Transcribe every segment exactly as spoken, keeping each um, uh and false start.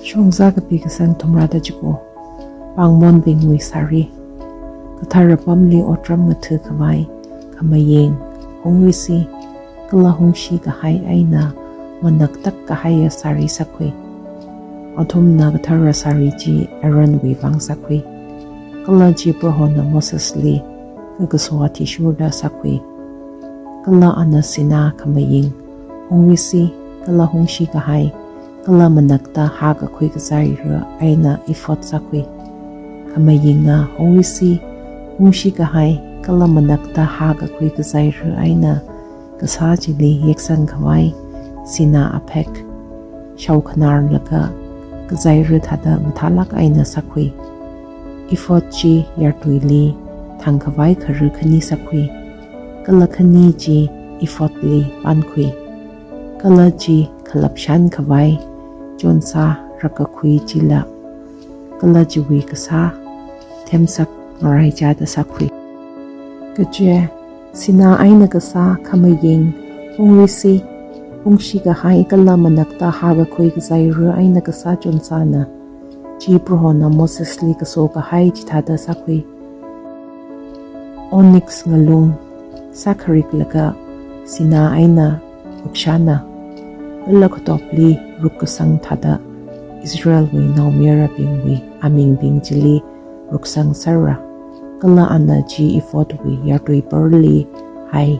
Shongzā kapi kasang thumrāda chiko. Pāngmonbingwui sāri. Kathara apamli otram ngatha khavai, khamaying, hungruisi, kala hungshi kahai eina manaktak kahaiya sāri sākhui. Athumna kathara sāri chi Aaronwui vang sākhui. Kala chi Prohona Mosesli kakaso athishurda sākhui. Kala ana sinā khamaying, hungruisi, kala hungshi kahai, kala manakta hākakhui kazaira eina ephod sākhui. Khamayinga hungruisi, hungshi kahai, kala manakta hākakhui kazaira eina kasā chili yeksang khavai sinā aphek shaokhanarlaga kazaira thāda mathālāk eina sākhui. Ephod chi yartuili thangkhavai khara khani sākhui. Kala khani chi ephodli pankhui. Kala chi khalapshan khavai chonsā rākakhui chila, kala chiwui kasā themsak ngaraichāda sākhui. Kaje, sinā eina kasā khamaying, hungruisi, hungshi kahai kala manakta hākakhui kazaira eina kasā chonsāna. Chi Prohona Mosesli kaso kahai chithāda sākhui. Onyx ngalung sākhariklaga sinā eina rukshana. Kala katopli rukkasang thāda Israelwui naomayarabingwui amingbing chili ruksang sāra. Kala ana chi ephodwui yartui parli hai.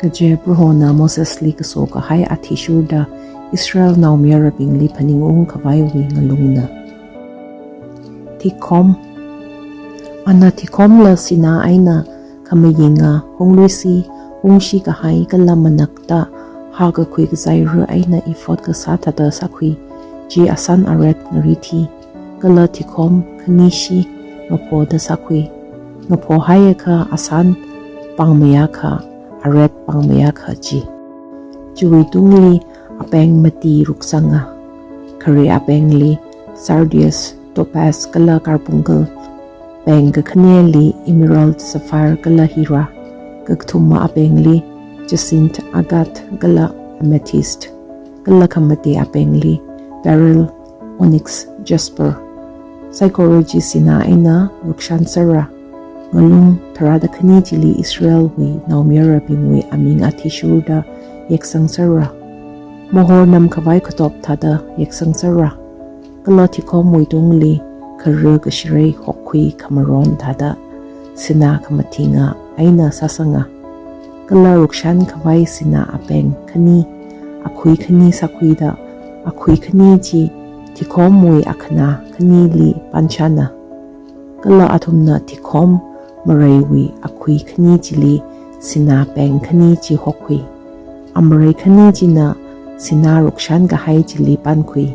Kaje Prohona Mosesli kaso kahai athishurda Israel naomayarabingli phaningung khavaiwui ngalungna. Thikhom. Ana thikhomla sinā eina khamayinga hungruisi, hungshi kahai kala manakta hākakhui kazaira eina ephod kasā thāda sākhui. Chi asan aret ngarithi, kala thikhom khanishi ngaphoda sākhui. Ngapho haiakha asan pāngmeiakha, aret pāngmeiakha chi. Chiwui tungli apeng mati ruksanga. Khare apengli sardius, topaz kala carbuncle, peng kakhaneli emerald, sapphire kala hira, kakathuma apengli jacinth, agate kala amethyst, kala khamati apengli beryl, onyx, jasper. Saikora chi sinā eina rukshan sāra. Ngalung tharāda khani chili Israelwui naomayarabingwui aming athishurda yeksang sāra. Mohor namkhavai katop thāda yeksang sāra. Kala thikhomwui tungli khara kasharei hokkhui khamaron thāda sinā khamathinga eina sāsanga. Kala rukshan khavai sinā apeng khani, akhui khani sākhuida, akhui khani chi thikhomwui akhana khanili panshana. Kala athumna thikhom mareiwui akhui khani chili sinā peng khani chi hokkhui. Amarei khani china sinā rukshan kahai chili pankhui.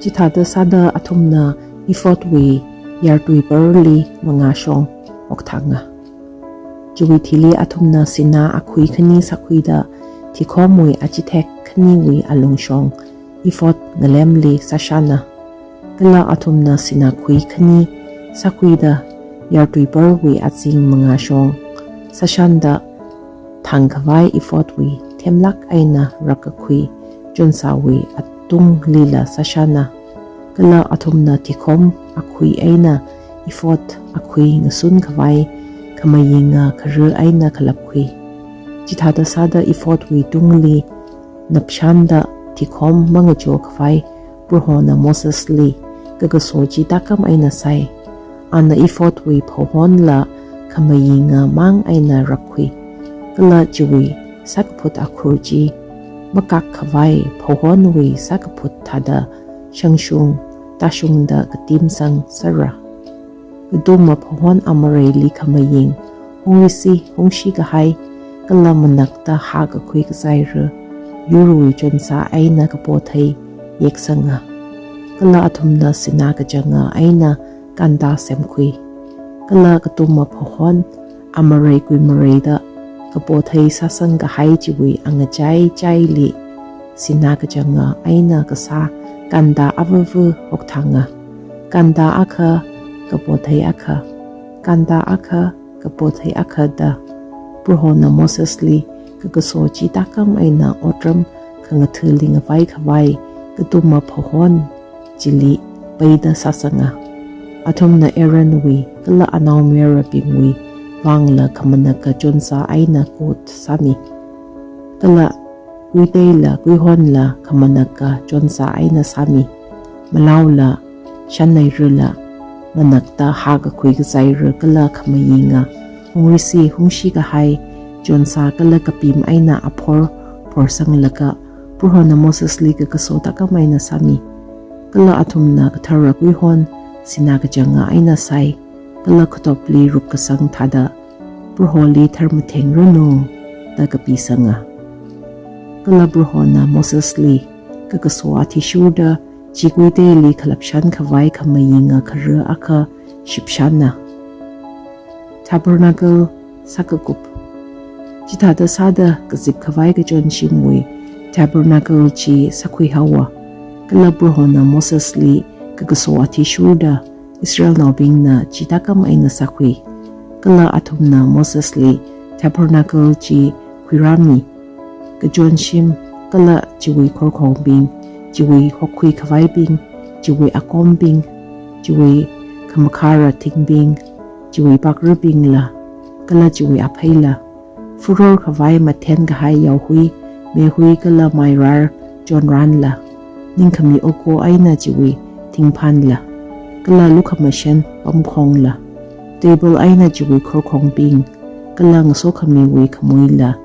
Chithāda sāda athumna ephodwui yartui parli mangāshong hokthanga. Chiwui thili athumna sinā akhui khani sākhuida thikhomwui achithek khaniwui alungshong ephod ngalemli sāshana. Kala athumna sinā khui khani sākhuida yartui parwui azing mangāshong sāshanda thangkhavai ephodwui themlāk eina rākakhui chonsāwui atunglila sāshana. Kala athumna thikhom akhui eina ephod akhui ngasun khavai khamayinga khara eina khalapkhui. Chithāda sāda ephodwui tungli napshanda thikhom mangacho khavai Prohona Mosesli kakaso chi tākam eina sai. Ana ephodwui phahonla khamayinga mang eina rākhui. Kala chiwui sākaphut akhur chi makak khavai phahonwui sākaphut thāda shangshung tāshungda katimsang sāra. Katuma phahon amareili khamaying, hungruisi, hungshi kahai, kala manakta hākakhui kazaira, yurwui chonsā eina kapothei yeksanga. Kala athumna sinā kachanga eina kanta semkhui. Kala katuma phahon amarei kuimareida kapothei sāsang kahai chiwui angachai chaili sinā kachanga eina kasā kanta avava hokthanga. Kanta akha, kapothei akha, kanta akha, kapothei akha da. Prohona Mosesli kakaso chi tākam eina otram khangathali ngavai khavai katuma phahon chili peida sāsanga. Athumna Aaronwui kala anaomayarabingwui vangla khamanaka chonsa eina coat sāmi. Kala kuiteila kuihonla khamanaka chonsa eina sāmi. Malaola shannairala manakta hākakhui kazaira kala khamayinga hungruisi hungshi kahai chonsa kala kapim eina aphor phorsanglaga Prohona Mosesli kakaso tākam eina sāmi. Kala athumna kathara kuihon sinā kachanga eina sāi, kala khatopli rupkasang thāda Proholi tharmathengranu da kapisanga. Kala Prohona Mosesli kakaso athishurda chi kuiteili khalapshan khavai khamayinga khara akha shipshanna. Tabernacle sākakup. Chithāda sāda kazip khavai kachonshimwui tabernacle chi sākhuihaowa. Kala Prohona Mosesli kakaso athishurda Israelnaobingna chi tākam eina sākhui. Kala athumna Mosesli tabernacle chi khuirāmi. Kachonshim kala chiwui khorkhongbing, chiwui hokkhui khavaibing, chiwui akombing, chiwui khamakhara thingbing, chiwui pakrabingla, kala chiwui apheila, furor khavai mathen kahai yaohui, mehui kala mairar chonranla, ningkhami oko eina chiwui thingphanla, kala lukhamashan pamkhongla, table eina chiwui khorkhongbing, kala ngasokhamiwui khamuila,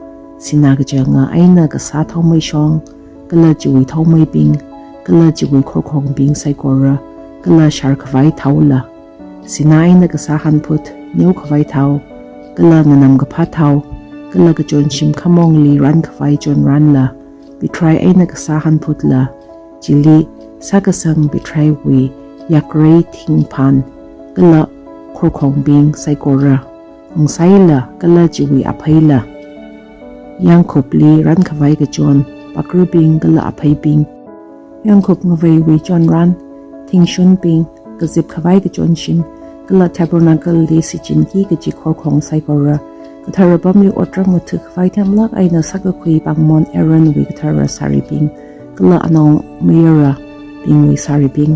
sinā kachanga eina kasā thaomeishong, kala chiwui thaomeibing, kala chiwui khorkhongbing saikora, kala shar khavai thaola, sinā eina kasā hanphut, neo khavai thao, kala nganamkaphā thao, kala kachonshim khamongli ran khavai chonranla, pitrai eina kasā hanphutla, chili sākasang pitraiwui yakrei thingphan, kala khorkhongbing saikora, ungsaila kala chiwui apheila, yangkhupli ran khavai kachon, pakrabing kala apheibing, yangkhup ngaveiwui chonran, thingshunbing, kazip khavai kachonshim, kala tabernacle li shichinki kaji khorkhong saikora, kathara apamli otram ngatha khavai themlāk eina sākakhui pāngmon Aaronwui kathara sāribing, kala anaomayarabingwui sāribing.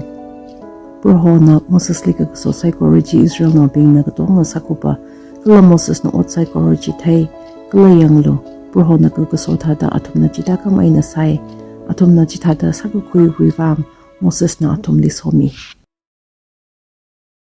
Prohona Mosesli kakaso saikora chi Israelnaobingna katonga sākupa, kala Mosesna ot saikora chi thei, kala yanglu, Prohona kakaso thāda athumna chi tākam eina sāi, athumna chithāda sākakhuiwui vang Mosesna athumli somi.